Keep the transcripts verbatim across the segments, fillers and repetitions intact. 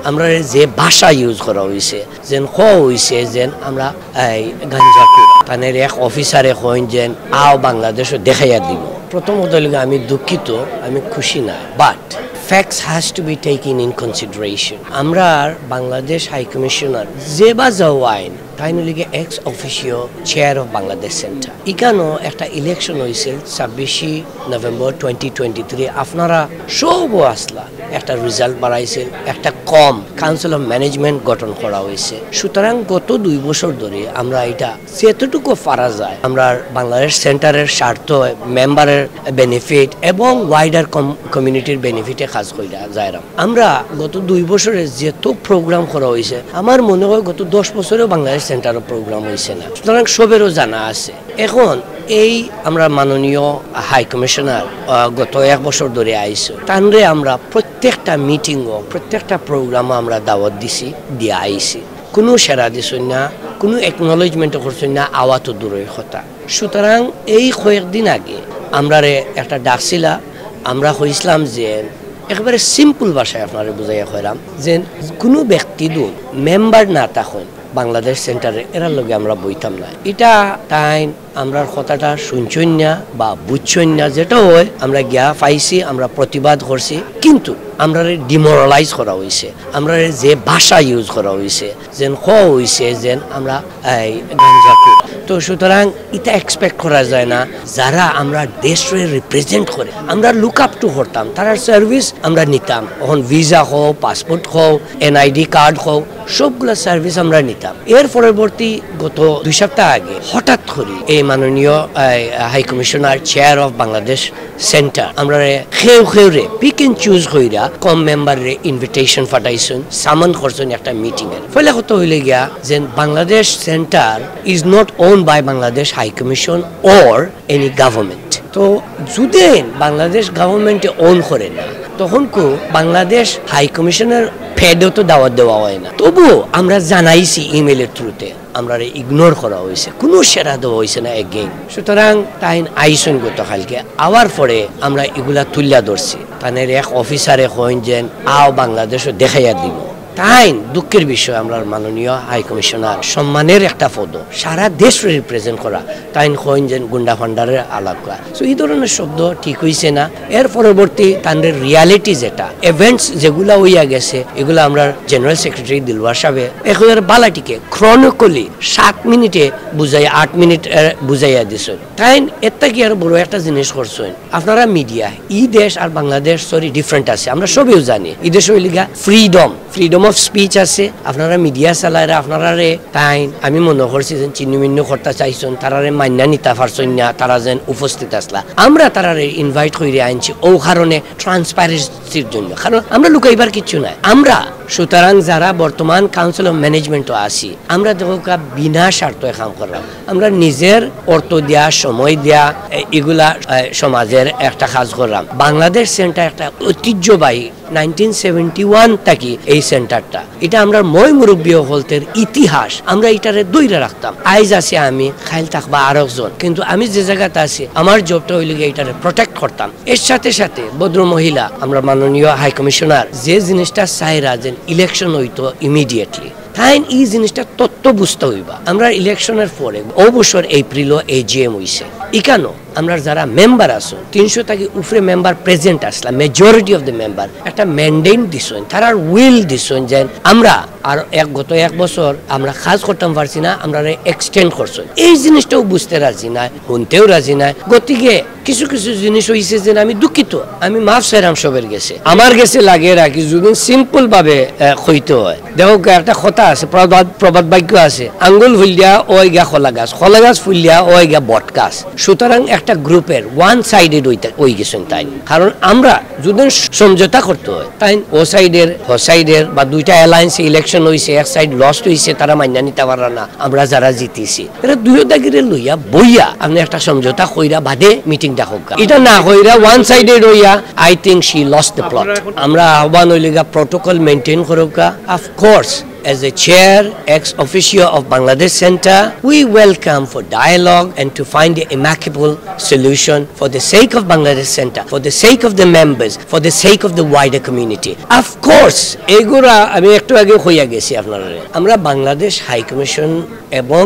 আমরা যে ভাষা ইউজ করা হয়েছে, যেন কওয়া হয়েছে যেন আমরা এই গাঞ্জাখুর, তানের এক অফিসারে কইন যেন আও বাংলাদেশও দেখাইয়া দিব। প্রথম কথা হইল গিয়া, আমি দুঃখিত, আমি খুশি না, but facts has to be taken in consideration। আমরা বাংলাদেশ হাই কমিশনার যে বা যাও আইন, তাইন অইল গিয়া ex officio chair of Bangladesh centre. ইখানো একটা ইলেকশন হয়েছিল ছাব্বিশে নভেম্বর টোয়েন্টি টোয়েন্টি থ্রি, আপনারা সবও আসলা, একটা রেজাল্ট বাড়াইছিল, একটা কম কাউন্সিল অফ ম্যানেজমেন্ট গঠন করা হয়েছে। সুতরাং গত দুই বছর ধরে আমরা এটা যতটুকু পারা যায়, আমরা বাংলাদেশ সেন্টারের স্বার্থ, মেম্বারের বেনিফিট এবং ওয়াইডার কমিউনিটির বেনিফিটে কাজ কইরা যাইরাম। আমরা গত দুই বছরে যত প্রোগ্রাম করা হয়েছে, আমার মনে হয় গত দশ বছরেও বাংলাদেশ সেন্টারও প্রোগ্রাম হয়েছে না, সুতরাং সবেরও জানা আছে। এখন এই আমরা মাননীয় হাই কমিশনার, আহ, গত এক বছর ধরে আইছে, তানরে আমরা প্রত্যেকটা মিটিংও, প্রত্যেকটা প্রোগ্রামও আমরা দাওয়াত দিছি, দিয়া আইছি। কোনো সেরা দিছইন না, কোনো একনোলেজমেন্টও করছইন না, আওয়া তো দূরের কথা। সুতরাং এই কয়েকদিন আগে আমরারে একটা ডাকছিলা, আমরা কইছিলাম যে, একেবারে সিম্পল ভাষায় আপনারে বুঝাইয়া কইরাম যে, কোনো ব্যক্তি দুন মেম্বার না থাকইন বাংলাদেশ সেন্টারে, এরার লগে আমরা বইতাম না। এটা তাইন আমরার কথাটা শুনছইন না বা বুঝছইন না, যেটা হয় আমরা গিয়া পাইছি, আমরা প্রতিবাদ করছি, কিন্তু আমরারে ডিমোরালাইজ করা হয়েছে, আমরারে যে ভাষা ইউজ করা হয়েছে, যেন কওয়া হয়েছে যেন আমরা এই গাঞ্জাখুর। তো সুতরাং এটা এক্সপেক্ট করা যায় না, যারা আমরা দেশরে রিপ্রেজেন্ট করে, আমরা লুক আপ টু করতাম, তারার সার্ভিস আমরা নিতাম। এখন ভিসা হোক, পাসপোর্ট হোক, এনআইডি কার্ড হোক, সবগুলা সার্ভিস আমরা নিতাম। এর পরবর্তী গত দুই সপ্তাহ আগে হঠাৎ করে এই মাননীয়, এই, high commissioner, chair of Bangladesh centre, আমরা কেউ কেউ রে পিক এন্ড চুজ কইরা কম মেম্বার রে ইনভিটেশন পাঠাইছইন, সামান করছইন একটা মিটিং এর। পয়লা কথা হইলে গিয়া যে Bangladesh centre is not owned by Bangladesh High Commission or any government। তো যদি বাংলাদেশ গভর্নমেন্টে ওন করে না, তখন কো বাংলাদেশ হাই কমিশনের প্যাডও তো দাওয়াত দেওয়া হয় না। তবুও আমরা জানাইছি ইমেইলের থ্রুতে, আমরারে ইগনোর করা হয়েছে, কোনো সেরা দেওয়া হয়েছে না এগেইন। সুতরাং তাইন আইছইন গতকালকে, আওয়ার পরে আমরা ইগুলা তুলিয়া ধরছি। তানের এক অফিসারে কইন যেন আও বাংলাদেশও দেখাইয়া দিব। তাইন দুঃখের বিষয়, আমরার মাননীয় হাই কমিশনার, সম্মানের একটা পদ, সারা দেশ রিপ্রেজেন্ট করা, তাইন কইন যেন গুন্ডা ফান্ডারের আলাপ করা। So এই ধরনের শব্দ ঠিক হইছে না। এর পরবর্তী তানরে রিয়ালিটি যেটা, ইভেন্টস যেগুলা হইয়া গেছে, এগুলা আমরার জেনারেল সেক্রেটারি দিলওয়ার সাহেবে একেবারে বালাটিকে ক্রনিকলি সাত মিনিটে বুঝাই, আট মিনিট, এ, বুঝাইয়া দিছইন। তাইন এর থাকি আরো বড় একটা জিনিস করছইন। আপনারা মিডিয়া, ই দেশ আর বাংলাদেশ, সরি, ডিফারেন্ট আছে, আমরা সবেও জানি। ই দেশ হইল গিয়া ফ্রিডম, ফ্রিডম অফ স্পিচ আছে। আপনারা মিডিয়া চালাইরা, আপনারারে তাইন, আমি মনে করছি যেন ছিন্নভিন্ন করতা চাইছইন, তারারে মাইন্না নিতা পারছইন না, তারা যেন উপস্থিত আসলা। আমরা তারারে ইনভাইট কইরা আনছি ও কারণে, ট্রান্সপারেন্সির জন্য, কারণ আমরা লুকাইবার কিচ্ছু নাই। আমরা সুতরাং যারা বর্তমান কাউন্সিল অফ ম্যানেজমেন্টও আছি, আমরা দেখো কা বিনা স্বার্থে কাম করলাম, আমরা নিজের অর্থ দিয়া, সময় দিয়া, এ, এগুলা, এ, সমাজের একটা কাজ করলাম। বাংলাদেশ সেন্টার একটা ঐতিহ্যবাহী, নাইনটিন সেভেন্টি ওয়ান থাকি এই সেন্টারটা, এটা আমরা ময় মুরব্বী হকলতের ইতিহাস, আমরা এটারে ধইরা রাখতাম। আইজ আছে আমি, কাইল থাকবা আরক জন, কিন্তু আমি যে জায়গাতে আছি, আমার জবটা হইল গিয়া এটারে প্রোটেক্ট করতাম। এর সাথে সাথে ভদ্র মহিলা, আমরা মাননীয় হাই কমিশনার যে জিনিসটা চাইরা যেন ইলেকশন হইতো ইমিডিয়েটলি, তাইন এই জিনিসটা তত্ত্ব বুঝতে হইবা। আমরা ইলেকশনের পরে অবসর এপ্রিলও এজিএম হইছে, ইখানো আমরা যারা মেম্বার আছইন, তিনশো থাকি উপরে মেম্বার প্রেজেন্ট আসলা, মেজরিটি অফ দ্য মেম্বার একটা ম্যান্ডেট দিছইন, তারার উইল দিছইন যে আমরা আর এক, গত এক বছর আমরা কাজ করতাম পারছি না, আমরারে এক্সটেন্ড করছইন। এই জিনিসটাও বুঝতে রাজি নাই, শুনতেও রাজি নাই। গতিকে কিছু কিছু জিনিস হইছে যে আমি দুঃখিত, আমি মাফ চাইরাম সবের গেছে। আমার গেছে লাগে রাখি যদি সিম্পল ভাবে, আহ, কইতে হয়। দেখো, একটা কথা আছে, প্রবাদ, প্রবাদ বাক্য আছে, "আঙ্গুল ফুলিয়া ওই গা কলা গাছ, কলা গাছ ফুলিয়া ওই গা বট গাছ।" সুতরাং একটা গ্রুপের ওয়ান সাইডেড হইতে, হই গেছইন তাইন। কারণ আমরা যদি সমঝোতা করতে হয়, তাইন ও সাইডের, হ সাইডের বা দুইটা অ্যালায়েন্সে ইলেকশন হইছে, এক সাইড লস্ট হইছে, তারা মাইনা নিতে পাররা না, আমরা যারা জিতিছি, এরা দুইও দাগিরে লইয়া বইয়া আপনি একটা সমঝোতা কইরা বাদে মিটিংটা হোক। এটা না কইরা ওয়ান সাইডেড হইয়া, I think she lost the plot। আমরা আহ্বান হইল গা প্রোটোকল মেনটেন করুকা। Of course, As a chair ex officio of Bangladesh Center, we welcome for dialogue and to find an amicable solution for the sake of Bangladesh Center, for the sake of the members, for the sake of the wider community. Of course, এইগুলা আমি একটু আগে কইয়া গেছি আপনারা। আমরা Bangladesh high commission এবং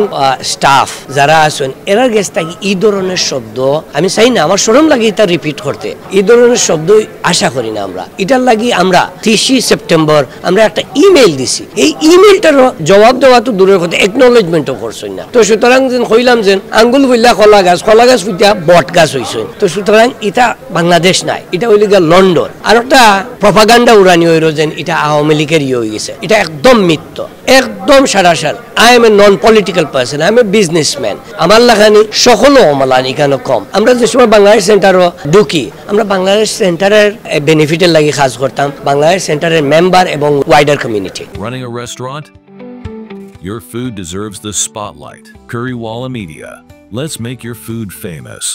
স্টাফ যারা আছেন, এরার গেছ থাকি এই ধরনের শব্দ আমি চাই না, আমার শরম লাগে এটা রিপিট করতে। এই ধরনের শব্দ আশা করি না আমরা। এটার লাগি আমরা তিরিশে সেপ্টেম্বর আমরা একটা ইমেইল দিছি। এই ইমেইলটারও জবাব দেওয়া তো দূরের কথা, একনোলেজমেন্টও করছইন না। তো সুতরাং যেন কইলাম যেন আঙ্গুল ফুললা কলা গাছ, কলা গাছ ফুটিয়া বট গাছ অইছইন। তো সুতরাং এটা বাংলাদেশ নাই, এটা অইল গিয়া লন্ডন। আর একটা প্রপাগান্ডা উড়ানি অইল যেন এটা আওয়ামী লীগের ইয়ে অই গেছে, এটা একদম মিথ্য, একদম সারাসার। I am a non political person, I am a businessman. আমার লাখানি সকল অমলান এখানো কম। আমরা যে সময় বাংলাদেশ সেন্টারও ঢুকি, আমরা বাংলাদেশ সেন্টারের বেনিফিটের লাগি কাজ করতাম, বাংলাদেশ সেন্টারের মেম্বার এবং wider community. Running a restaurant? Your food deserves the spotlight. Currywalla Media. Let's make your food famous.